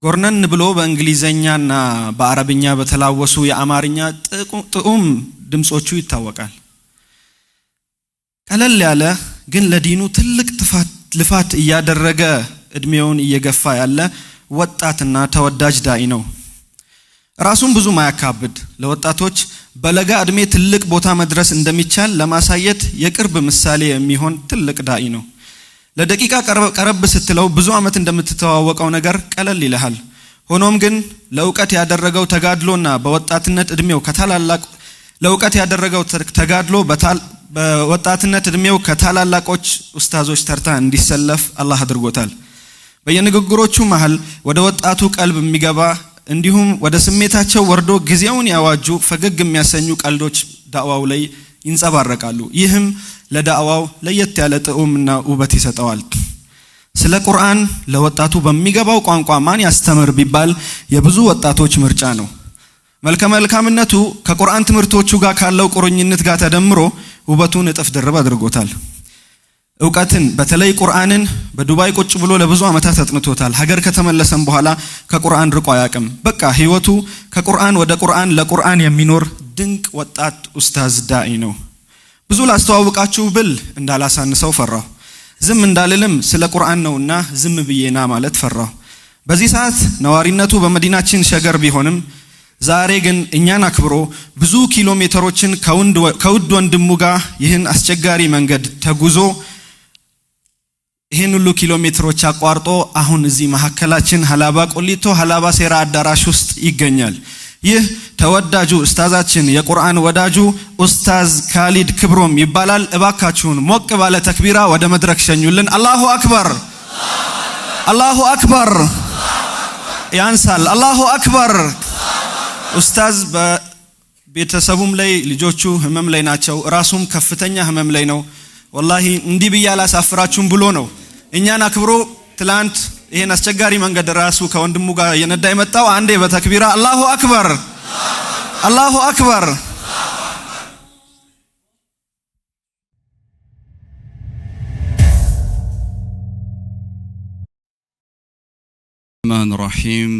ጎርነን ብሎ በእንግሊዘኛና በአረብኛ በተላወሱ የአማርኛ ጥዑም ድምጾቹ ይታወቃል። ቀለል ያለ ግን ለዲኑ ትልቅ ልፋት እያደረገ እድሜውን እየገፋ ያለ ወጣትና ተወዳጅ ዳኢ ነው። ራሱን ብዙ ማያካብድ፣ ለወጣቶች በለጋ እድሜ ትልቅ ቦታ መድረስ እንደሚቻል ለማሳየት የቅርብ ምሳሌ የሚሆን ትልቅ ዳኢ ነው። ለደቂቃ ቀረብ ስትለው ብዙ ዓመት እንደምትተዋወቀው ነገር ቀለል ይልሃል። ሆኖም ግን ለእውቀት ያደረገው ተጋድሎና በወጣትነት እድሜው ከታላላቅ ለእውቀት ያደረገው ተጋድሎ በወጣትነት እድሜው ከታላላቆች ኡስታዞች ተርታ እንዲሰለፍ አላህ አድርጎታል። በየንግግሮቹ መሃል ወደ ወጣቱ ቀልብ የሚገባ እንዲሁም ወደ ስሜታቸው ወርዶ ጊዜውን ያዋጁ ፈገግ የሚያሰኙ ቀልዶች ዳዕዋው ላይ ይንጸባረቃሉ። ይህም ለዳዕዋው ለየት ያለ ጥዑምና ውበት ይሰጠዋል። ስለ ቁርአን ለወጣቱ በሚገባው ቋንቋ ማን ያስተምር ቢባል የብዙ ወጣቶች ምርጫ ነው። መልከ መልካምነቱ ከቁርአን ትምህርቶቹ ጋር ካለው ቁርኝነት ጋር ተደምሮ ውበቱን እጥፍ ድርብ አድርጎታል። እውቀትን በተለይ ቁርአንን በዱባይ ቁጭ ብሎ ለብዙ ዓመታት አጥንቶታል። ሀገር ከተመለሰም በኋላ ከቁርአን ርቆ አያውቅም። በቃ ህይወቱ ከቁርአን ወደ ቁርአን ለቁርአን የሚኖር ድንቅ ወጣት ኡስታዝ ዳኢ ነው። ብዙ ላስተዋውቃችሁ ብል እንዳላሳንሰው ፈራሁ። ዝም እንዳልልም ስለ ቁርአን ነውና ዝም ብዬና ማለት ፈራሁ። በዚህ ሰዓት ነዋሪነቱ በመዲናችን ሸገር ቢሆንም ዛሬ ግን እኛን አክብሮ ብዙ ኪሎ ሜትሮችን ከውድ ወንድሙ ጋር ይህን አስቸጋሪ መንገድ ተጉዞ ይህን ሁሉ ኪሎ ሜትሮች አቋርጦ አሁን እዚህ መካከላችን ሀላባ ቆሊቶ ሀላባ ሴራ አዳራሽ ውስጥ ይገኛል። ይህ ተወዳጁ ኡስታዛችን የቁርአን ወዳጁ ኡስታዝ ካሊድ ክብሮም ይባላል። እባካችሁን ሞቅ ባለ ተክቢራ ወደ መድረክ ሸኙልን። አላሁ አክበር፣ አላሁ አክበር። ያንሳል። አላሁ አክበር። ኡስታዝ በቤተሰቡም ላይ ልጆቹ ህመም ላይ ናቸው። ራሱም ከፍተኛ ህመም ላይ ነው። ወላሂ እንዲህ ብዬ አላሳፍራችሁም ብሎ ነው እኛን አክብሮ ትላንት ይሄን አስቸጋሪ መንገድ ራሱ ከወንድሙ ጋር እየነዳ የመጣው። አንዴ በተክቢራ አላሁ አክበር፣ አላሁ አክበር። الرحمن الرحيم،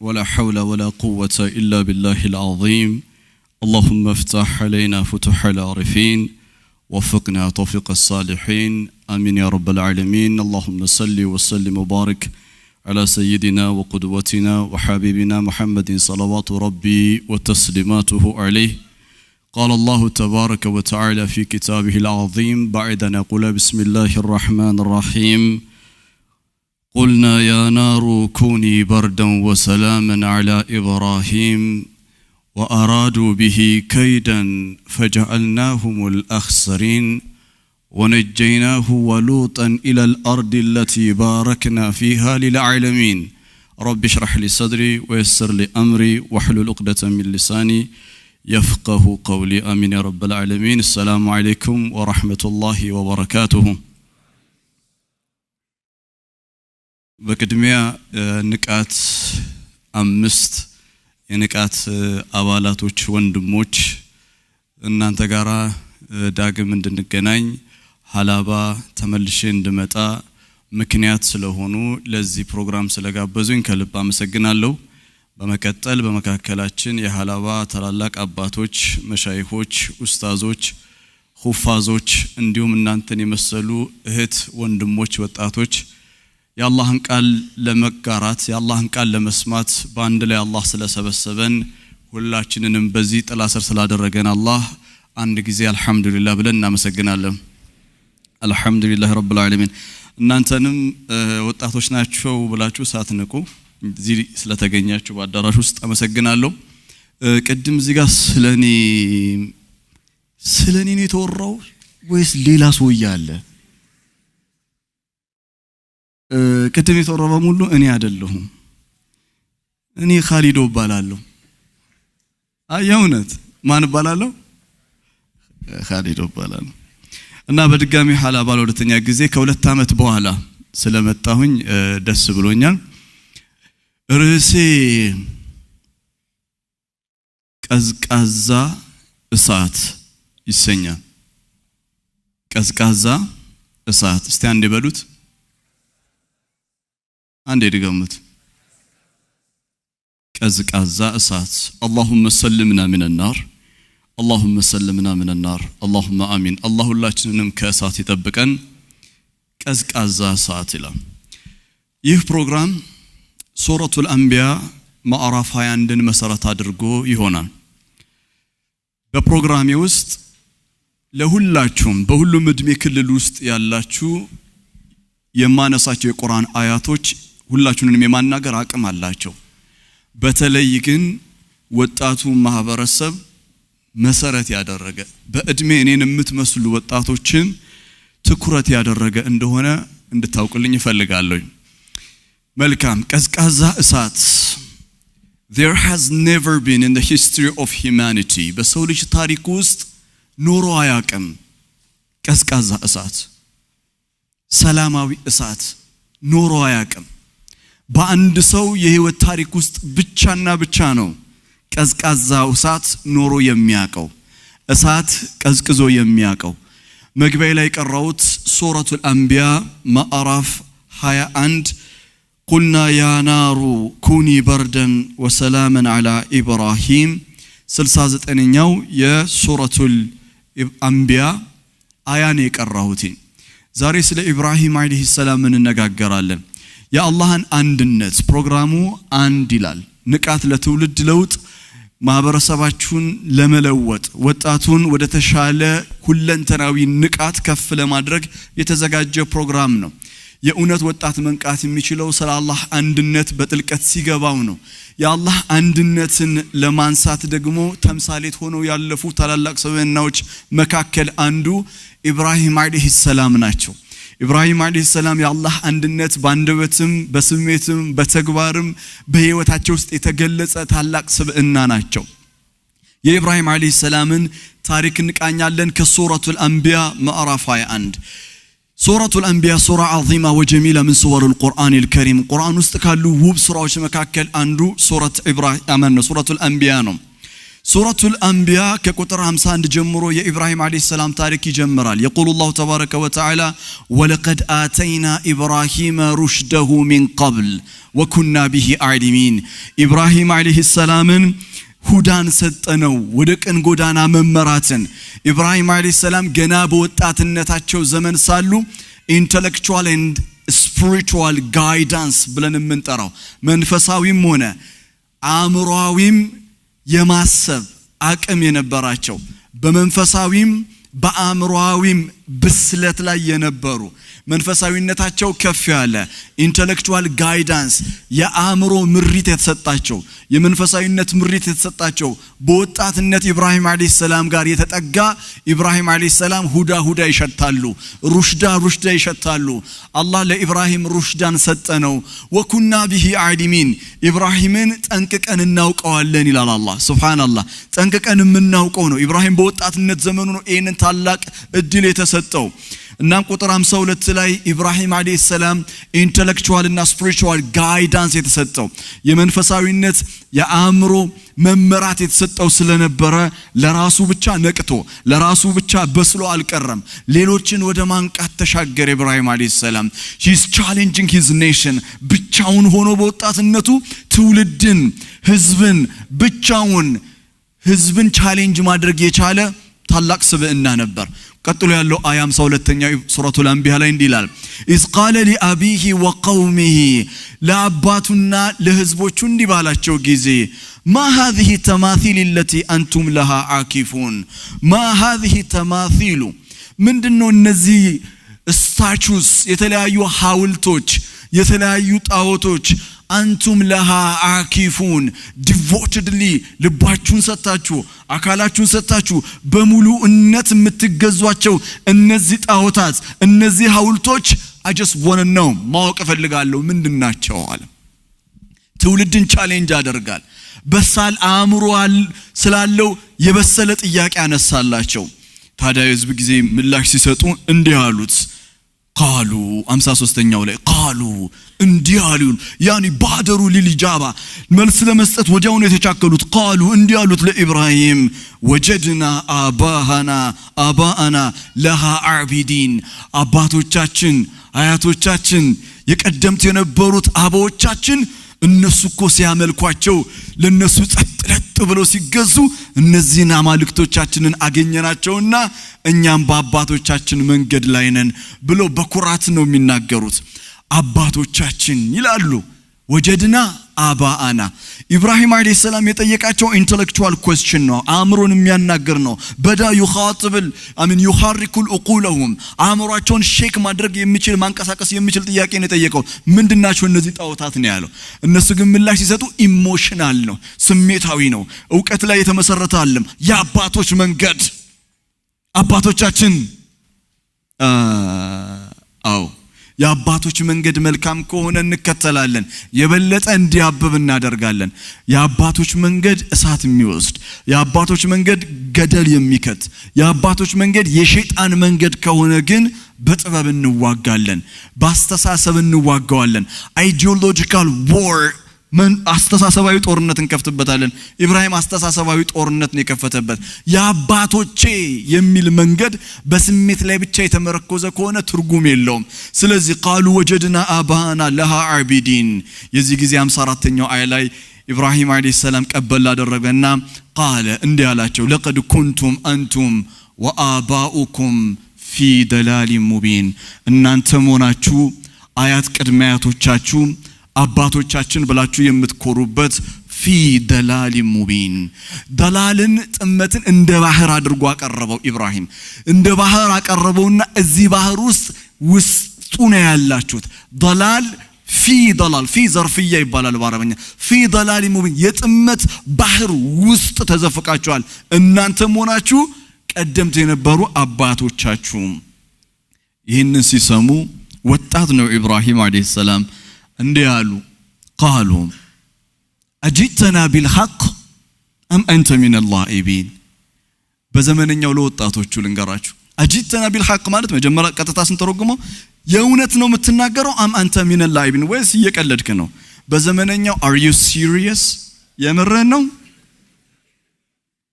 ولا حول ولا قوة إلا بالله العظيم. اللهم افتح علينا فتوح العارفين، وفقنا توفيق الصالحين، آمين يا رب العالمين. اللهم صل وسلم وبارك على سيدنا وقدوتنا وحبيبنا محمد صلوات ربي وتسليماته عليه. قال الله تبارك وتعالى في كتابه العظيم بعد أن نقول بسم الله الرحمن الرحيم: قلنا يا نار كوني بردا وسلاما على إبراهيم، وأرادوا به كيدا فجعلناهم الأخسرين، ونجيناه ولوطا إلى الأرض التي باركنا فيها للعالمين. رب اشرح لي صدري ويسر لي أمري واحلل عقدة من لساني يفقه قولي، آمين يا رب العالمين. السلام عليكم ورحمة الله وبركاته. በቅድሚያ ንቃት 5 የንቃት አባላቶች ወንድሞች፣ እናንተ ጋራ ዳግም እንድንገናኝ ሀላባ ተመልሼ እንድመጣ ምክንያት ስለሆኑ ለዚህ ፕሮግራም ስለጋበዙኝ ከልብ አመሰግናለሁ። በመቀጠል በመካከላችን የሀላባ ታላላቅ አባቶች፣ መሻይኾች፣ ኡስታዞች፣ ሁፋዞች እንዲሁም እናንተን የመሰሉ እህት ወንድሞች፣ ወጣቶች የአላህን ቃል ለመጋራት፣ የአላህን ቃል ለመስማት በአንድ ላይ አላህ ስለሰበሰበን፣ ሁላችንንም በዚህ ጥላ ስር ስላደረገን አላህ አንድ ጊዜ አልሐምዱሊላህ ብለን እናመሰግናለን። አልሐምዱሊላህ ረብል ዓለሚን። እናንተንም ወጣቶች ናቸው ብላችሁ ሳትንቁ እዚህ ስለተገኛችሁ በአዳራሽ ውስጥ አመሰግናለሁ። ቅድም እዚህ ጋር ስለኔ ነው የተወራው ወይስ ሌላ ሰውዬ አለ? ቅድም የተወራው በሙሉ እኔ አይደለሁም። እኔ ካሊዶ እባላለሁ። አይ እውነት ማን እባላለሁ? ካሊዶ እባላለሁ። እና በድጋሚ ሀላባ ለሁለተኛ ጊዜ ከ2 ዓመት በኋላ ስለመጣሁኝ ደስ ብሎኛል። ርዕሴ ቀዝቃዛ እሳት ይሰኛል። ቀዝቃዛ እሳት። እስቲ አንዴ በሉት፣ አንዴ ድገሙት። ቀዝቃዛ እሳት። اللهم سلمنا من النار፣ اللهم سلمنا من النار፣ اللهم آمين። አላህ ሁላችንንም ከእሳት ይጠብቀን። ቀዝቃዛ እሳት ይላል። ይህ ፕሮግራም ሱረቱል አንቢያ ማዕራፍ 21ን መሰረት አድርጎ ይሆናል። በፕሮግራሜ ውስጥ ለሁላችሁም፣ በሁሉም እድሜ ክልል ውስጥ ያላችሁ፣ የማነሳቸው የቁርአን አያቶች ሁላችሁንም የማናገር አቅም አላቸው። በተለይ ግን ወጣቱ ማህበረሰብ መሰረት ያደረገ፣ በእድሜ እኔን የምትመስሉ ወጣቶችን ትኩረት ያደረገ እንደሆነ እንድታውቁልኝ እፈልጋለሁ። መልካም። ቀዝቃዛ እሳት። There has never been in the history of humanity፣ በሰው ልጅ ታሪክ ውስጥ ኖሮ አያውቅም። ቀዝቃዛ እሳት፣ ሰላማዊ እሳት ኖሮ አያውቅም። በአንድ ሰው የህይወት ታሪክ ውስጥ ብቻና ብቻ ነው ቀዝቃዛው እሳት ኖሮ የሚያውቀው፣ እሳት ቀዝቅዞ የሚያውቀው። መግቢያ ላይ የቀራሁት ሱረቱል አንቢያ ማዕራፍ 21፣ قلنا يا نار كوني بردا وسلاما على إبراهيم፣ 69ኛው የሱረቱል አንቢያ አያን የቀራሁት። ዛሬ ስለ ኢብራሂም ዓለይሂ ሰላም እንነጋገራለን። የአላህን አንድነት፣ ፕሮግራሙ አንድ ይላል። ንቃት ለትውልድ ለውጥ፣ ማህበረሰባችሁን ለመለወጥ፣ ወጣቱን ወደ ተሻለ ሁለንተናዊ ንቃት ከፍ ለማድረግ የተዘጋጀ ፕሮግራም ነው። የእውነት ወጣት መንቃት የሚችለው ስለ አላህ አንድነት በጥልቀት ሲገባው ነው። የአላህ አንድነትን ለማንሳት ደግሞ ተምሳሌት ሆነው ያለፉ ታላላቅ ሰብዕናዎች መካከል አንዱ ኢብራሂም ዓለይሂ ሰላም ናቸው። ኢብራሂም ዓለይሂ ሰላም የአላህ አንድነት በአንደበትም፣ በስሜትም፣ በተግባርም በህይወታቸው ውስጥ የተገለጸ ታላቅ ስብዕና ናቸው። የኢብራሂም ዓለይሂ ሰላምን ታሪክ እንቃኛለን ከሱረቱል አንቢያ ምዕራፍ 21። ሱረቱል አንቢያ سورة عظيمة وجميلة من سور القرآن الكريم። ቁርአን ውስጥ ካሉ ውብ ሱራዎች መካከል አንዱ ሱረት ኢብራሂም ነው፣ ሱረቱል አንቢያ ነው። ሱረቱል አንቢያ ከቁጥር 51 ጀምሮ የኢብራሂም ዓለይሂ ሰላም ታሪክ ይጀምራል። يقول الله تبارك وتعالى ولقد آتينا إبراهيم رشده من قبل وكنا به عالمين። ኢብራሂም ዓለይሂ ሰላምን ሁዳን ሰጠነው፣ ወደ ቅን ጎዳና መመራትን። ኢብራሂም ዓለይሂ ሰላም ገና በወጣትነታቸው ዘመን ሳሉ intellectual and spiritual guidance ብለን የምንጠራው መንፈሳዊም ሆነ አእምሯዊም የማሰብ አቅም የነበራቸው፣ በመንፈሳዊም በአእምሯዊም ብስለት ላይ የነበሩ፣ መንፈሳዊነታቸው ከፍ ያለ፣ intellectual guidance የአእምሮ ምሪት የተሰጣቸው፣ የመንፈሳዊነት ምሪት የተሰጣቸው፣ በወጣትነት ኢብራሂም ዓለይሂ ሰላም ጋር የተጠጋ ኢብራሂም ዓለይሂ ሰላም ሁዳ ሁዳ ይሸታሉ፣ ሩሽዳ ሩሽዳ ይሸታሉ። አላህ ለኢብራሂም ሩሽዳን ሰጠነው። وكنا به عالمين፣ ኢብራሂምን ጠንቅቀን እናውቀዋለን ይላል አላህ። ሱብሃነላህ፣ ጠንቅቀን የምናውቀው ነው። ኢብራሂም በወጣትነት ዘመኑ ነው ይህንን ታላቅ እድል የተሰጠው። እናም ቁጥር 52 ላይ ኢብራሂም ዓለይሂ ሰላም intellectual እና spiritual guidance የተሰጠው፣ የመንፈሳዊነት የአእምሮ መመራት የተሰጠው ስለነበረ ለራሱ ብቻ ነቅቶ፣ ለራሱ ብቻ በስሎ አልቀረም። ሌሎችን ወደ ማንቃት ተሻገረ። ኢብራሂም ዓለይሂ ሰላም he's challenging his nation። ብቻውን ሆኖ በወጣትነቱ ትውልድን፣ ህዝብን፣ ብቻውን ህዝብን challenge ማድረግ የቻለ ታላቅ ስብዕና ነበር። ቀጥሎ ያለው አያ 52ኛው ሱረቱል አንቢያ ላይ እንዲህ ይላል። إذ قال لأبيه وقومه፣ ለአባቱና ለህዝቦቹ እንዲህ ባላቸው ጊዜ፣ ما هذه التماثيل التي أنتم لها عاكفون። ما هذه التماثيل፣ ምንድን ነው እነዚህ statues፣ የተለያዩ ሐውልቶች፣ የተለያዩ ጣዖቶች፣ أنتم لها عاكفون፣ devotedly ልባችሁን ሰጥታችሁ፣ አካላችሁን ሰጥታችሁ በሙሉእነት የምትገዟቸው እነዚህ ጣዖታት፣ እነዚህ ሐውልቶች፣ I just wanna know፣ ማወቅ እፈልጋለሁ፣ ምንድን ናቸው አለ። ትውልድን challenge ያደርጋል። በሳል አእምሮ ስላለው የበሰለ ጥያቄ አነሳላቸው። ታዲያ የህዝብ ጊዜ ምላሽ ሲሰጡ እንዲህ አሉት። قالوا፣ 53ኛው ላይ قالوا እንዲህ አሉ። يعني بادروا للإجابة፣ መልስ ለመስጠት ወዲያውኑ የተቻከሉት። قالوا እንዲህ አሉት ለኢብራሂም፣ وجدنا آباءنا لها عابدين፣ አባቶቻችን፣ አያቶቻችን፣ የቀደምት የነበሩት አበዎቻችን እነሱ እኮ ሲያመልኳቸው ለነሱ ጸጥ ለጥ ብለው ሲገዙ እነዚህን አማልክቶቻችንን አገኘናቸውና እኛም በአባቶቻችን መንገድ ላይ ነን ብሎ በኩራት ነው የሚናገሩት። አባቶቻችን ይላሉ وجدنا آباءنا። ኢብራሂም عليه السلام የጠየቃቸው intellectual question ነው፣ አእምሮን የሚያናግር ነው። بدأ يخاطب I mean يحرك عقولهم፣ አእምሯቸውን shake ማድረግ የሚችል፣ ማንቀሳቀስ የሚችል ጥያቄ ነው የጠየቀው። ምንድናቸው እነዚህ ጣዖታት ነው ያለው። እነሱ ግን ምላሽ ሲሰጡ emotional ነው፣ ስሜታዊ ነው፣ እውቀት ላይ የተመሰረተ አይደለም። የአባቶች መንገድ፣ አባቶቻችን፣ አዎ፣ የአባቶች መንገድ መልካም ከሆነ እንከተላለን፣ የበለጠ እንዲያብብ እናደርጋለን። የአባቶች መንገድ እሳት የሚወስድ፣ የአባቶች መንገድ ገደል የሚከት፣ የአባቶች መንገድ የሸይጣን መንገድ ከሆነ ግን በጥበብ እንዋጋለን፣ በአስተሳሰብ እንዋጋዋለን። Ideological war፣ አስተሳሰባዊ ጦርነት እንከፍትበታለን። ኢብራሂም አስተሳሰባዊ ጦርነት ነው የከፈተበት። የአባቶቼ የሚል መንገድ በስሜት ላይ ብቻ የተመረኮዘ ከሆነ ትርጉም የለውም። ስለዚህ قالوا وجدنا آباءنا لها عابدين። የዚህ ጊዜ 54ኛው አያ ላይ ኢብራሂም عليه السلام ቀበል አደረገና قال፣ እንዲህ አላቸው፣ لقد كنتم أنتم وآباؤكم في ضلال مبين። እናንተም ሆናችሁ አያት ቅድመ አያቶቻችሁ አባቶቻችን ብላችሁ የምትኮሩበት في ضلال مبين። ضلال ን፣ ጥመትን እንደ ባህር አድርጎ አቀረበው። ኢብራሂም እንደ ባህር አቀረበውና እዚህ ባህር ውስጥ ውስጡ ነው ያላችሁት። ضلال፣ في ضلال፣ في ظرفية ይባላል በአረበኛ። في ضلال مبين፣ የጥመት ባህር ውስጥ ተዘፍቃችኋል፣ እናንተም ሆናችሁ ቀደምት የነበሩ አባቶቻችሁም። ይህንን ሲሰሙ፣ ወጣት ነው ኢብራሂም عليه السلام፣ እንዲህ አሉ፣ قالوا أجئتنا بالحق أم أنت من اللاعبين። በዘመነኛው ለወጣቶቹ ልንገራችሁ፣ أجئتنا بالحق ማለት መጀመሪያ ቀጥታ ስንተረጉመው የእውነት ነው የምትናገረው፣ أم أنت من اللاعبين፣ ወይስ እየቀለድክ ነው? በዘመነኛው are you serious፣ የምርህን ነው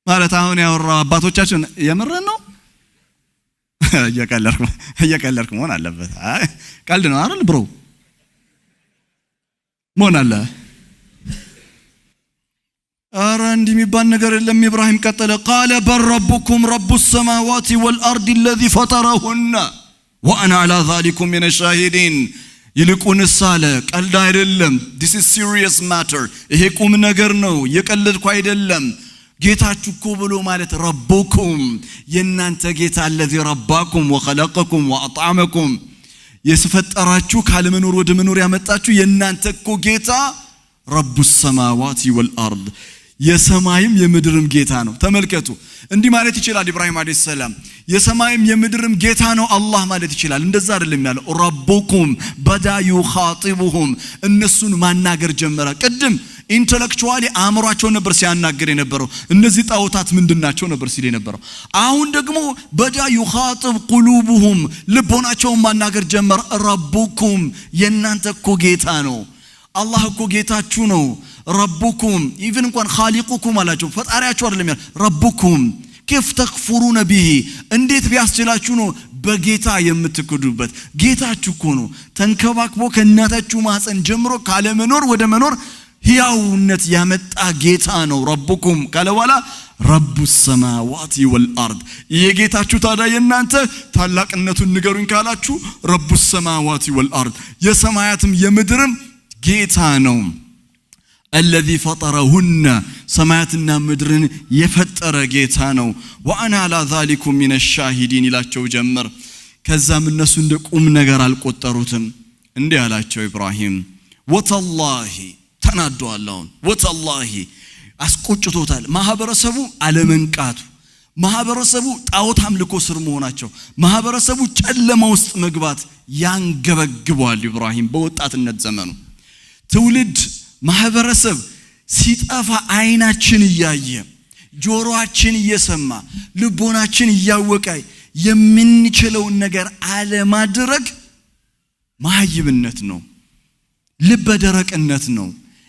ማለት፣ አሁን ያወራው አባቶቻችን የምርህን ነው፣ እየቀለድክ መሆን አለበት። አይ ቀልድ ነው አይደል bro መሆን አለ። አረ እንዲህ የሚባል ነገር የለም። ኢብራሂም ቀጠለ፣ قال بل ربكم رب السماوات والأرض الذي فطرهن وأنا على ذلكم من الشاهدين። ይልቁንስ አለ፣ ቀልድ አይደለም። This is serious matter፣ ይሄ ቁም ነገር ነው። እየቀለድኩ አይደለም። ጌታችሁ እኮ ብሎ ማለት ربكم፣ የእናንተ ጌታ፣ الذي رباكم وخلقكم وأطعمكم፣ የፈጠራችሁ፣ ካለመኖር ወደ መኖር ያመጣችሁ የእናንተ እኮ ጌታ رب السماوات والأرض፣ የሰማይም የምድርም ጌታ ነው። ተመልከቱ፣ እንዲህ ማለት ይችላል ኢብራሂም عليه السلام፣ የሰማይም የምድርም ጌታ ነው አላህ ማለት ይችላል። እንደዛ አይደለም ያለው። ربكم፣ بدأ يخاطبهم፣ እነሱን ማናገር ጀመረ። ቅድም intellectually አእምሯቸውን ነበር ሲያናግር የነበረው። እነዚህ ጣዖታት ምንድናቸው ነበር ሲል የነበረው። አሁን ደግሞ بدأ يخاطب قلوبهم፣ ልቦናቸውን ማናገር ጀመረ። ربكم፣ የእናንተ እኮ ጌታ ነው፣ አላህ እኮ ጌታችሁ ነው። ربكم፣ even እንኳን خالقكم አላቸው፣ ፈጣሪያችሁ አይደለም ያለው። ربكم كيف تكفرون به፣ እንዴት ቢያስችላችሁ ነው በጌታ የምትክዱበት? ጌታችሁ እኮ ነው፣ ተንከባክቦ ከእናታችሁ ማህፀን ጀምሮ ካለመኖር ወደ መኖር ህያውነት ያመጣ ጌታ ነው። ربكم ካለ በኋላ رب السماوات والأرض፣ ይሄ ጌታችሁ ታዲያ የእናንተ ታላቅነቱን ንገሩኝ ካላችሁ رب السماوات والأرض፣ የሰማያትም የምድርም ጌታ ነው። الذي فطرهن፣ ሰማያትና ምድርን የፈጠረ ጌታ ነው። وأنا على ذلكم من الشاهدين ይላቸው ጀመር። ከዛም እነሱ እንደ ቁም ነገር አልቆጠሩትም። እንዲህ አላቸው ኢብራሂም፣ وتالله፣ ተናዷል። አሁን وتالله አስቆጭቶታል። ማህበረሰቡ አለመንቃቱ፣ ማህበረሰቡ ጣዖት አምልኮ ስር መሆናቸው፣ ማህበረሰቡ ጨለማ ውስጥ መግባት ያንገበግበዋል። ኢብራሂም በወጣትነት ዘመኑ ትውልድ ማህበረሰብ ሲጠፋ አይናችን እያየ፣ ጆሮአችን እየሰማ፣ ልቦናችን እያወቀ የምንችለውን ነገር አለማድረግ መሀይምነት ነው፣ ልበ ደረቅነት ነው።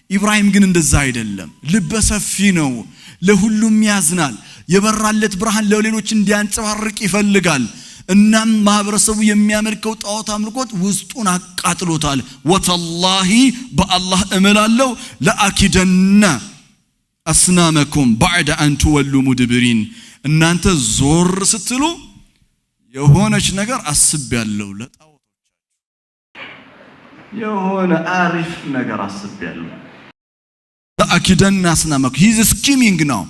ኢብራሂም ግን እንደዛ አይደለም። ልበ ሰፊ ነው። ለሁሉም ያዝናል። የበራለት ብርሃን ለሌሎች እንዲያንጸባርቅ ይፈልጋል። እናም ማህበረሰቡ የሚያመልከው ጣዖት አምልኮት ውስጡን አቃጥሎታል። وتالله በአላህ እምላለሁ لأكيدن أصنامكم بعد أن تولوا مدبرين፣ እናንተ ዞር ስትሉ የሆነች ነገር አስቤያለሁ፣ ለጣዖቶቻችሁ የሆነ አሪፍ ነገር አስቤያለሁ። لأكيدن أصنامكم፣ he's scheming ነው፣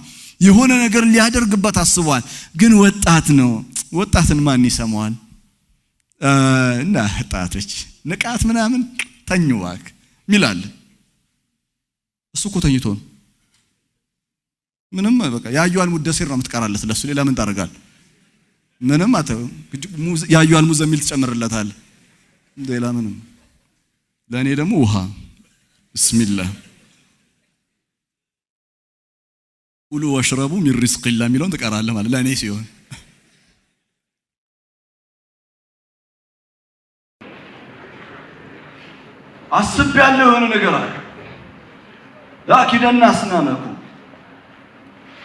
የሆነ ነገር ሊያደርግበት አስቧል። ግን ወጣት ነው። ወጣትን ማን ይሰማዋል? እና ወጣቶች ንቃት ምናምን ተኙ እባክህ ሚላል። እሱ እኮ ተኝቶ ነው። ምንም በቃ يا أيها المدثر ነው የምትቀራለት ለሱ፣ ሌላ ምን ታደርጋል? ምንም አተ يا أيها المزمل ትጨምርለታል። ሌላ ምንም። ለእኔ ደግሞ ውሃ ብስሚላህ كلوا واشربوا من رزق الله የሚለውን ትቀራለህ ማለት ለእኔ ሲሆን። አስቤያለሁ የሆነ ነገር አለ። لأكيدن أصنامكم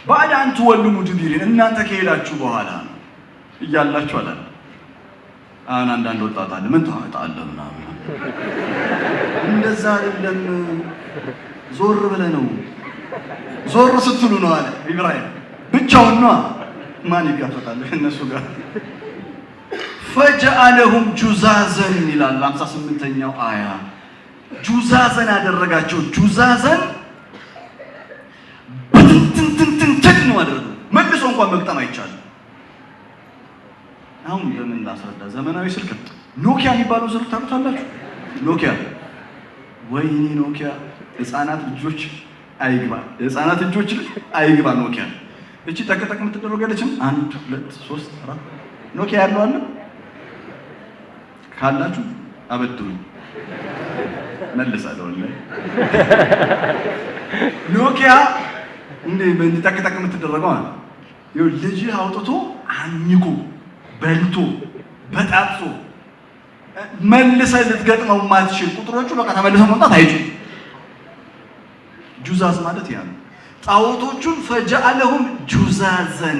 بعد أن تولوا مدبرين፣ እናንተ ከሄዳችሁ በኋላ ነው፣ እያላችሁ አለ። አሁን አንዳንድ ወጣት አለ፣ ምን ታመጣለህ ምናምን፣ እንደዛ አይደለም፣ ዞር ብለህ ነው፣ ዞር ስትሉ ነው አለ ኢብራሂም። ብቻውን ነው፣ ማን ይጋፈጣል እነሱ ጋር? فجعلهم جذاذا ይላል 58ኛው አያ። جذاذا አደረጋቸው። جذاذا በትንትንትንትን ነው አደረገው። መልሶ እንኳን መግጠም አይቻልም። አሁን በምን ላስረዳ? ዘመናዊ ስልክ ኖኪያ የሚባለው ስልክ ታውቁታላችሁ? ኖኪያ፣ ወይኔ ኖኪያ፣ ህፃናት ልጆች አይግባ፣ ህፃናት እጆች አይግባ ኖኪያ። እቺ ጠቅጠቅ የምትደረገለችም አንድ ሁለት ሶስት አራት ኖኪያ ያለው አለ? ካላችሁ አበድሩኝ፣ መልሳለሁ። ወላሂ ኖኪያ እንዴ ጠቅጠቅ የምትደረገው አለ። ይኸው ልጅህ አውጥቶ አኝኮ በልቶ በጣጥሶ መልሰህ ልትገጥመው የማትችል ቁጥሮቹ በቃ ተመልሰው መምጣት አይችሉም። جذاذ ማለት ያ ነው። ጣዖቶቹን فجعلهم جذاذا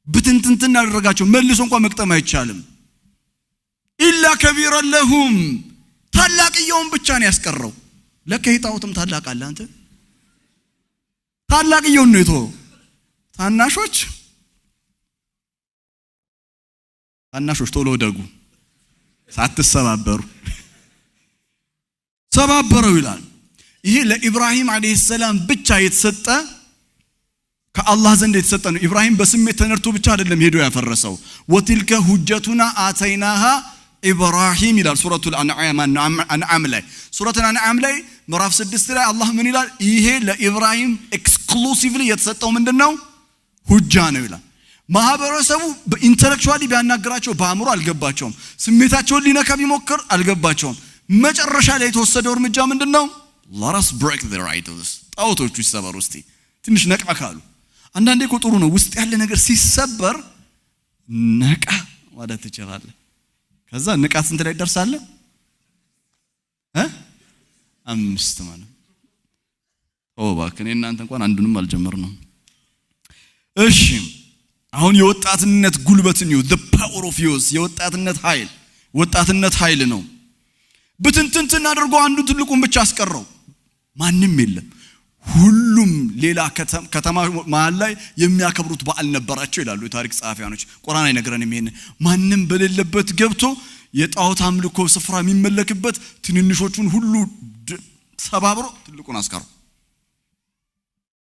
ብትንትንትን አደረጋቸው። መልሶ እንኳን መግጠም አይቻልም። إلا كبيرا لهم፣ ታላቅየውን ብቻ ነው ያስቀረው። ለካ ጣዖትም ታላቅ አለ። አንተ ታላቅየውን ነው የተወው። ታናሾች ታናሾች ቶሎ ደጉ ሳትሰባበሩ። ሰባበረው ይላል። ይሄ ለኢብራሂም عليه السلام ብቻ የተሰጠ፣ ከአላህ ዘንድ የተሰጠ ነው። ኢብራሂም በስሜት ተነድቶ ብቻ አይደለም ሄዶ ያፈረሰው። وتلك حجتنا آتيناها إبراهيم ይላል ሱረቱል አንዓም ላይ። ሱረቱል አንዓም ላይ ምዕራፍ 6 ላይ አላህ ምን ይላል? ይሄ ለኢብራሂም exclusively የተሰጠው ምንድን ነው? ሁጃ ነው ይላል። ማህበረሰቡ በ intellectually ቢያናግራቸው በአእምሮ አልገባቸውም። ስሜታቸውን ሊነካ ቢሞክር አልገባቸውም። መጨረሻ ላይ የተወሰደው እርምጃ ምንድን ነው? Let us break their idols፣ ጣዖቶቹ ይሰበሩ እስቲ ትንሽ ነቃ ካሉ። አንዳንዴ እኮ ጥሩ ነው፣ ውስጥ ያለ ነገር ሲሰበር ነቃ ማለት ትችላለህ። ከዛ ንቃት ስንት ላይ ደርሳለህ? እ አምስት ማለት ኦ እባክህ፣ እኔ እናንተ እንኳን አንዱንም አልጀመርነው። እሺ፣ አሁን የወጣትነት ጉልበትን you the power of youth፣ የወጣትነት ኃይል፣ ወጣትነት ኃይል ነው። ብትንትንትን አድርጎ አንዱን ትልቁን ብቻ አስቀረው። ማንም የለም። ሁሉም ሌላ ከተማ መሀል ላይ የሚያከብሩት በዓል ነበራቸው ይላሉ የታሪክ ጸሐፊያኖች። ቁርአን አይነግረንም ይሄን። ማንም በሌለበት ገብቶ የጣዖት አምልኮ ስፍራ የሚመለክበት ትንንሾቹን ሁሉ ሰባብሮ ትልቁን አስቀረው።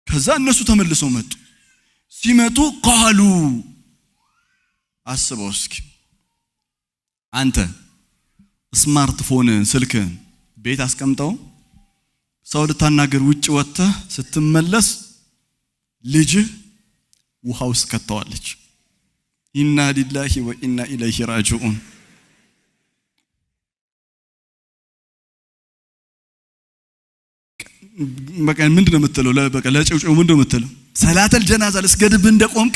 ከዛ እነሱ ተመልሰው መጡ። ሲመጡ قالوا፣ አስበው እስኪ፣ አንተ ስማርትፎን ስልክህን ቤት አስቀምጠው ሰው ልታናገር ውጭ ወጥተህ ስትመለስ ልጅህ ውሃ ውስጥ ከተዋለች። إنا لله وإنا إليه راجعون። በቃ ምንድን ነው የምትለው? በቃ ለጨውጨው ምንድን ነው የምትለው? ሰላተል ጀናዛ ልስገድብህ እንደቆምክ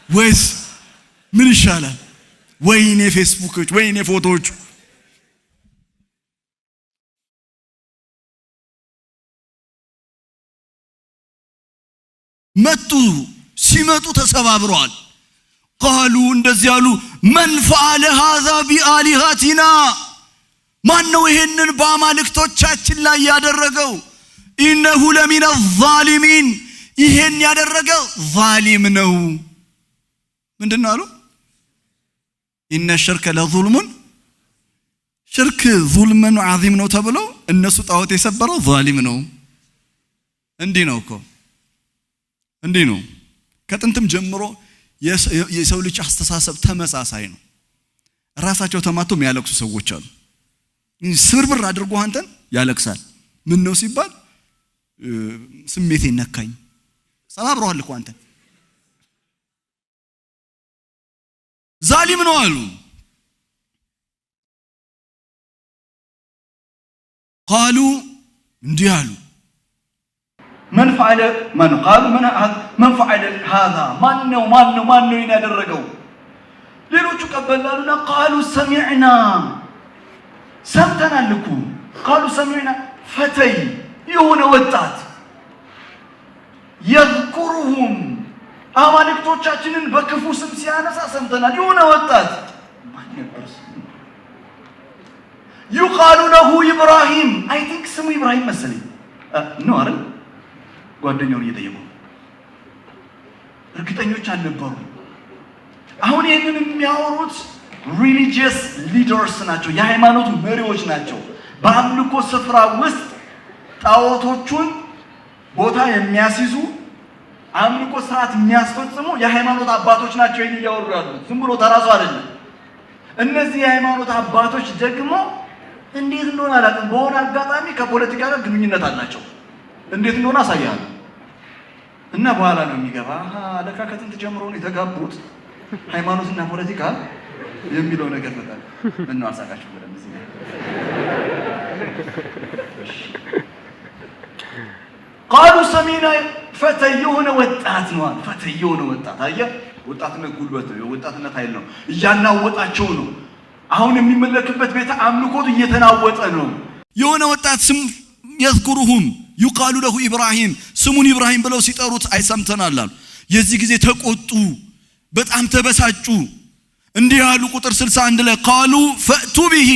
ወይስ ምን ይሻላል? ወይኔ ፌስቡኮች፣ ወይኔ ፎቶዎች። መጡ። ሲመጡ ተሰባብረዋል። قالوا እንደዚህ አሉ፣ من فعل هذا بآلهتنا፣ ማን ነው ይሄንን በአማልክቶቻችን ላይ ያደረገው? إنه لمن الظالمين፣ ይሄን ያደረገ ዛሊም ነው። ምንድን ነው አሉ? إن الشرك لظلم፣ ሽርክ ظلم عظيم ነው ተብሎ እነሱ ጣዖት የሰበረው ዛሊም ነው። እንዲህ ነው እኮ፣ እንዲህ ነው። ከጥንትም ጀምሮ የሰው ልጅ አስተሳሰብ ተመሳሳይ ነው። ራሳቸው ተማቶ የሚያለቅሱ ሰዎች አሉ። ስብርብር አድርጎ አንተን ያለቅሳል። ምን ነው ሲባል ስሜቴ ነካኝ። ሰባብረዋል እኮ አንተን። ዛሊም ነው አሉ። قالوا እንዲህ አሉ፣ من فعل من قالوا من فعل هذا፣ ማን ነው ማን ነው ማን ነው ይሄን ያደረገው? ሌሎቹ ቀበላሉና قالوا سمعنا፣ ሰምተናል እኮ፣ قالوا سمعنا فتى፣ የሆነ ወጣት፣ يذكرهم፣ አማልክቶቻችንን በክፉ ስም ሲያነሳ ሰምተናል። የሆነ ወጣት ማን ነበር ስሙ? يقال له ኢብራሂም፣ I think ስሙ ኢብራሂም መሰለኝ ነው አይደል? ጓደኛውን እየጠየቁ እርግጠኞች አልነበሩ። አሁን ይህንን የሚያወሩት religious leaders ናቸው፣ የሃይማኖት መሪዎች ናቸው። በአምልኮ ስፍራ ውስጥ ጣዖቶቹን ቦታ የሚያስይዙ፣ አምልኮ ስርዓት የሚያስፈጽሙ የሃይማኖት አባቶች ናቸው ይህን እያወሩ ያሉት። ዝም ብሎ ተራ ሰው አይደለም። እነዚህ የሃይማኖት አባቶች ደግሞ እንዴት እንደሆነ አላውቅም፣ በሆነ አጋጣሚ ከፖለቲካ ጋር ግንኙነት አላቸው። እንዴት እንደሆነ አሳያለሁ። እና በኋላ ነው የሚገባ፣ አሃ ለካ ከጥንት ጀምሮ ነው የተጋቡት ሃይማኖትና ፖለቲካ የሚለው ነገር። በጣም ምነው አልሳቃችሁ ብለን እዚህ ላይ። قالوا سمعنا فتى፣ የሆነ ወጣት ነው አሉ። فتى፣ የሆነ ወጣት። አየህ፣ ወጣትነት ጉልበት ነው፣ የወጣትነት ኃይል ነው። እያናወጣቸው ነው። አሁን የሚመለክበት ቤተ አምልኮቱ እየተናወጠ ነው። የሆነ ወጣት ስም يذكرهم يقال له ኢብራሂም፣ ስሙን ኢብራሂም ብለው ሲጠሩት አይሰምተናል አሉ። የዚህ ጊዜ ተቆጡ፣ በጣም ተበሳጩ። እንዲህ ያሉ ቁጥር 61 ላይ قالوا فأتوا به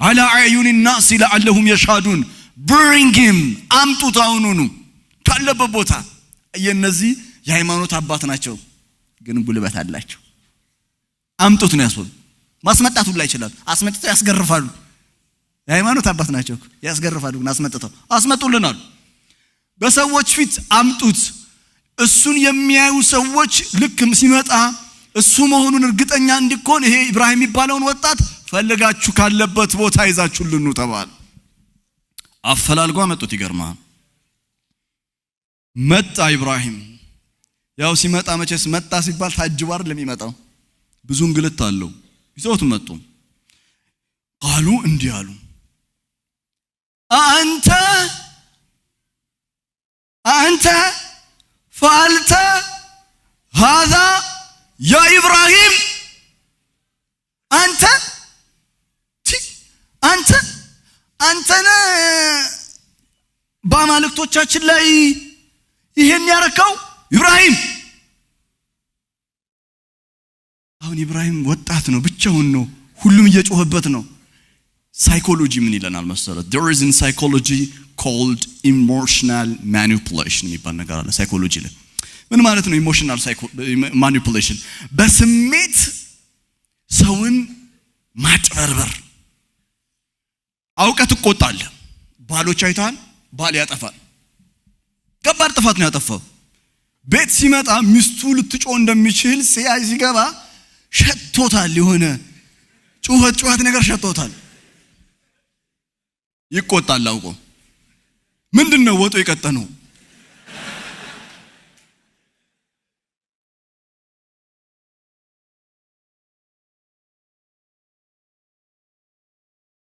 على أعين الناس لعلهم يشهدون፣ bring him፣ አምጡት አሁኑኑ ካለበት ቦታ። የእነዚህ የሃይማኖት አባት ናቸው፣ ግን ጉልበት አላቸው። አምጡት ነው ያስወሉ። ማስመጣት ሁላ ይችላሉ። አስመጥተው ያስገርፋሉ። የሃይማኖት አባት ናቸው፣ ያስገርፋሉ። ግን አስመጥተው አስመጡልን አሉ። በሰዎች ፊት አምጡት። እሱን የሚያዩ ሰዎች ልክ ሲመጣ እሱ መሆኑን እርግጠኛ እንዲኮን ይሄ ኢብራሂም የሚባለውን ወጣት ፈልጋችሁ ካለበት ቦታ ይዛችሁልን ኑ ተባለ። አፈላልጎ አመጡት። ይገርማል። መጣ ኢብራሂም። ያው ሲመጣ መቼስ መጣ ሲባል ታጅቦ አይደለም የሚመጣው፣ ብዙ እንግልት አለው። ይዘውት መጡ። قالوا እንዲህ አሉ፣ أأنت أأنت فعلت هذا يا ኢብራሂም፣ አንተ አንተ አንተነ በአማልክቶቻችን ላይ ይሄን ያረከው ኢብራሂም? አሁን ኢብራሂም ወጣት ነው፣ ብቻውን ነው፣ ሁሉም እየጮኸበት ነው። Psychology ምን ይለናል መሰለ? There is in psychology called emotional manipulation የሚባል ነገር አለ psychology ላይ። ምን ማለት ነው emotional manipulation? በስሜት ሰውን ማጭበርበር። አውቀህ ትቆጣለህ። ባሎች አይተሃል? ባል ያጠፋል። ከባድ ጥፋት ነው ያጠፋው። ቤት ሲመጣ ሚስቱ ልትጮህ እንደሚችል ሲያይ ሲገባ ሸቶታል። የሆነ ጩኸት ጩኸት ነገር ሸቶታል። ይቆጣል አውቆ። ምንድን ነው ወጡ የቀጠነው?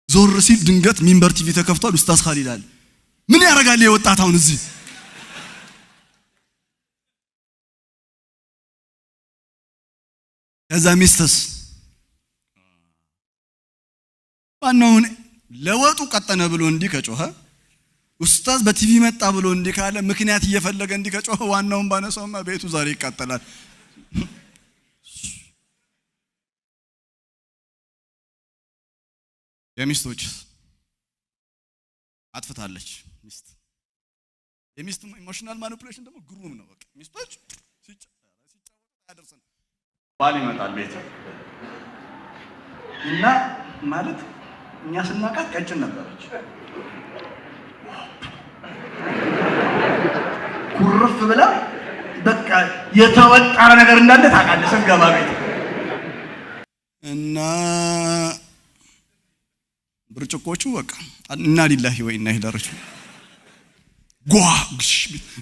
ዞር ሲል ድንገት ሚንበር ቲቪ ተከፍቷል። ኡስታዝ ካሊድ አለ። ምን ያደርጋል የወጣት አሁን እዚህ? ከዛ ሚስትስ ማነውን ለወጡ ቀጠነ ብሎ እንዲህ ከጮኸ፣ ኡስታዝ በቲቪ መጣ ብሎ እንዲህ ካለ፣ ምክንያት እየፈለገ እንዲህ ከጮኸ፣ ዋናውን ባነሳውማ ቤቱ ዛሬ ይቃጠላል። የሚስቶች አጥፍታለች ሚስት። የሚስት emotional manipulation ደግሞ ግሩም ነው። በቃ ሚስቶች ሲጫወቱ አያደርሰን። ባል ይመጣል ቤት እና ማለት እኛ ስናውቃት ቀጭን ነበረች። ኩርፍ ብላ በቃ የተወጠረ ነገር እንዳለ ታውቃለህ ስንገባ ቤት። እና ብርጭቆቹ በቃ إنا لله وإنا إليه راجعون ጓ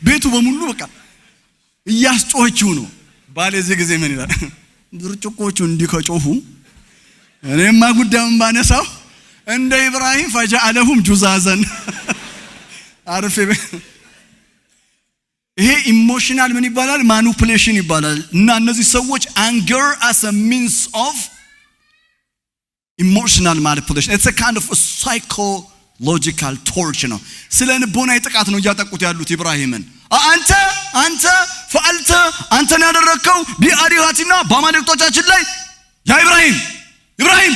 ቤቱ በሙሉ በቃ እያስጮኸችው ነው። ባል የዚህ ጊዜ ምን ይላል? ብርጭቆቹ እንዲህ ከጮሁ እኔማ ጉዳዩን ባነሳው እንደ ኢብራሂም فجعلهم جذاذا አርፌ። ይሄ emotional ምን ይባላል? Manipulation ይባላል። እና እነዚህ ሰዎች anger as a means of emotional manipulation, it's a kind of psychological torture ነው። ስነ ልቦናዊ ጥቃት ነው እያጠቁት ያሉት ኢብራሂምን። አንተ فعلت አንተን ያደረግከው بآلهتنا በአማልክቶቻችን ላይ يا ኢብራሂም ኢብራሂም።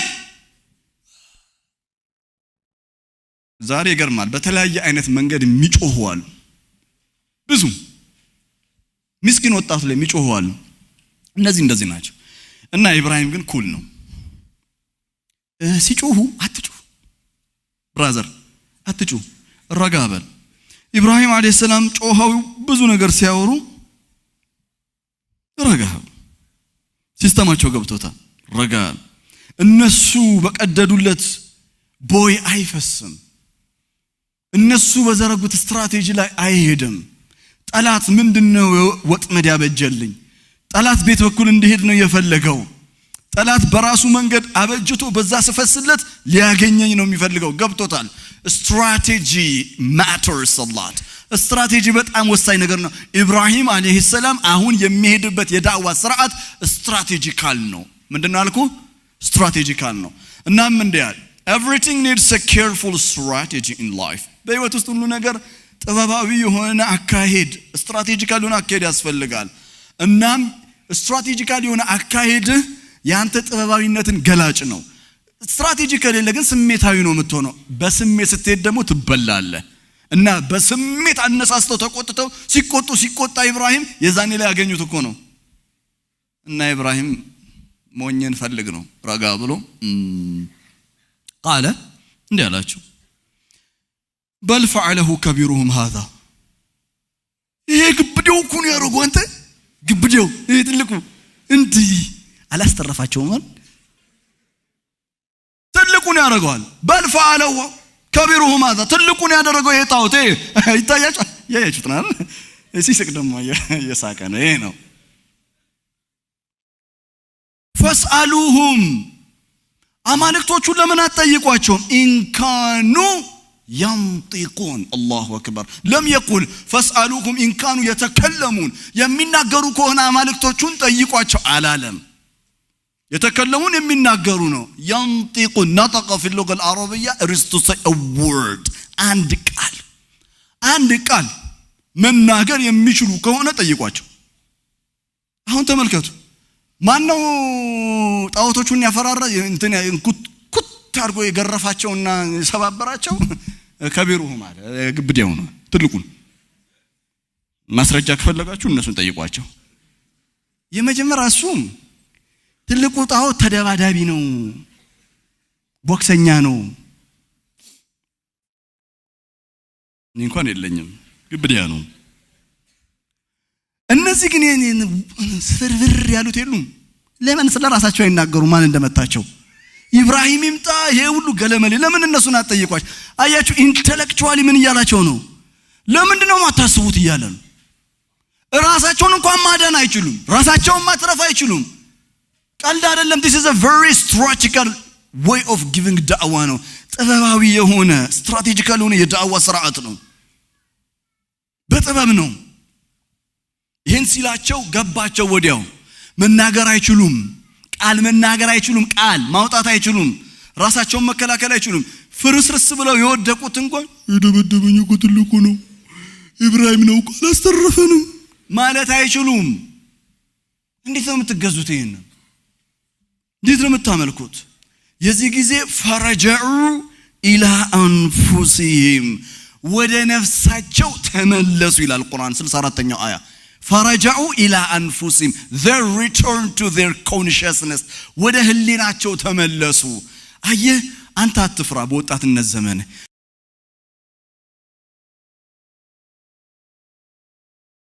ዛሬ ይገርማል። በተለያየ አይነት መንገድ የሚጮሁ አሉ። ብዙ ምስኪን ወጣቱ ላይ የሚጮሁ አሉ። እነዚህ እንደዚህ ናቸው። እና ኢብራሂም ግን cool ነው። ሲጮሁ አትጩህ brother፣ አትጩህ፣ ረጋ በል። ኢብራሂም عليه السلام ጮኸው ብዙ ነገር ሲያወሩ ረጋ፣ system ኣቸው ገብቶታል። ረጋ፣ እነሱ በቀደዱለት ቦይ አይፈስም። እነሱ በዘረጉት ስትራቴጂ ላይ አይሄድም። ጠላት ምንድነው ወጥመድ ያበጀልኝ? ጠላት ቤት በኩል እንዲሄድ ነው የፈለገው። ጠላት በራሱ መንገድ አበጅቶ በዛ ስፈስለት ሊያገኘኝ ነው የሚፈልገው። ገብቶታል። Strategy matters a lot። ስትራቴጂ በጣም ወሳኝ ነገር ነው። ኢብራሂም عليه السلام አሁን የሚሄድበት የዳዕዋ ስርዓት strategical ነው። ምንድነው አልኩ? Strategical ነው። እናም እንዲህ አለ፣ everything needs a careful strategy in life። በህይወት ውስጥ ሁሉ ነገር ጥበባዊ የሆነ አካሄድ፣ strategical የሆነ አካሄድ ያስፈልጋል። እናም strategical የሆነ አካሄድ የአንተ ጥበባዊነትን ገላጭ ነው። ስትራቴጂ ከሌለ ግን ስሜታዊ ነው የምትሆነው። በስሜት ስትሄድ ደግሞ ትበላለህ። እና በስሜት አነሳስተው ተቆጥተው ሲቆጡ ሲቆጣ ኢብራሂም የዛኔ ላይ ያገኙት እኮ ነው። እና ኢብራሂም ሞኝን ፈልግ ነው፣ ረጋ ብሎ قال እንዲህ አላቸው፣ بل فعله كبيرهم هذا። ይሄ ግብዴው እኮ ነው ያደረገው። አንተ ግብዴው ይሄ ትልቁ እንዲህ አላስተረፋቸውም አይደል? ትልቁን ያደርገዋል። بل فعله كبيرهم هذا ትልቁን ያደረገው ይሄ ጣዖት ይሄ ይታያችኋል። ያያችሁት ነው አይደል? ሲስቅ ደግሞ እየሳቀ ነው። ይሄ ነው። فاسألوهم አማልክቶቹን ለምን አትጠይቋቸውም? إن كانوا ينطقون። الله أكبر። لم يقل فاسألوهم إن كانوا يتكلمون። የሚናገሩ ከሆነ አማልክቶቹን ጠይቋቸው አላለም። يتكلمون የሚናገሩ ነው። ينطقون نطق في اللغة العربية is to say a word። አንድ ቃል፣ አንድ ቃል መናገር የሚችሉ ከሆነ ጠይቋቸው። አሁን ተመልከቱ። ማነው ጣዖቶቹን ያፈራራ እንትን ኩት ኩት አድርጎ የገረፋቸውና የሰባበራቸው? كبيرهم አለ፣ ግብዴው ነው ትልቁን። ማስረጃ ከፈለጋችሁ እነሱን ጠይቋቸው። የመጀመሪያ እሱም ትልቁ ጣዖት ተደባዳቢ ነው፣ ቦክሰኛ ነው። እኔ እንኳን የለኝም፣ ግብዴያ ነው። እነዚህ ግን ስፍርፍር ያሉት የሉም። ለምን ስለ ራሳቸው አይናገሩ? ማን እንደመታቸው? ኢብራሂም ይምጣ ይሄ ሁሉ ገለመሌ፣ ለምን እነሱን አትጠይቋቸው? አያችሁ፣ intellectually ምን እያላቸው ነው? ለምንድን ነው የማታስቡት እያለ ነው። ራሳቸውን እንኳን ማዳን አይችሉም። ራሳቸውን ማትረፍ አይችሉም። ቀልድ አይደለም። This is a very strategical way of giving ዳዕዋ ነው። ጥበባዊ የሆነ strategical የሆነ የዳዕዋ ስርዓት ነው። በጥበብ ነው። ይህን ሲላቸው ገባቸው ወዲያው። መናገር አይችሉም። ቃል መናገር አይችሉም። ቃል ማውጣት አይችሉም። ራሳቸውን መከላከል አይችሉም። ፍርስርስ ብለው የወደቁት እንኳን የደበደበኝ እኮ ትልቁ ነው ኢብራሂም ነው እኮ አላስተረፈንም ማለት አይችሉም። እንዴት ነው የምትገዙት? ይሄን እንዴት ነው የምታመልኩት? የዚህ ጊዜ فرجعوا إلى أنفسهم፣ ወደ ነፍሳቸው ተመለሱ ይላል ቁርአን 64ኛው አያ። فرجعوا إلى أنفسهم፣ they return to their consciousness፣ ወደ ህሊናቸው ተመለሱ። አየህ፣ አንተ አትፍራ በወጣትነት ዘመን።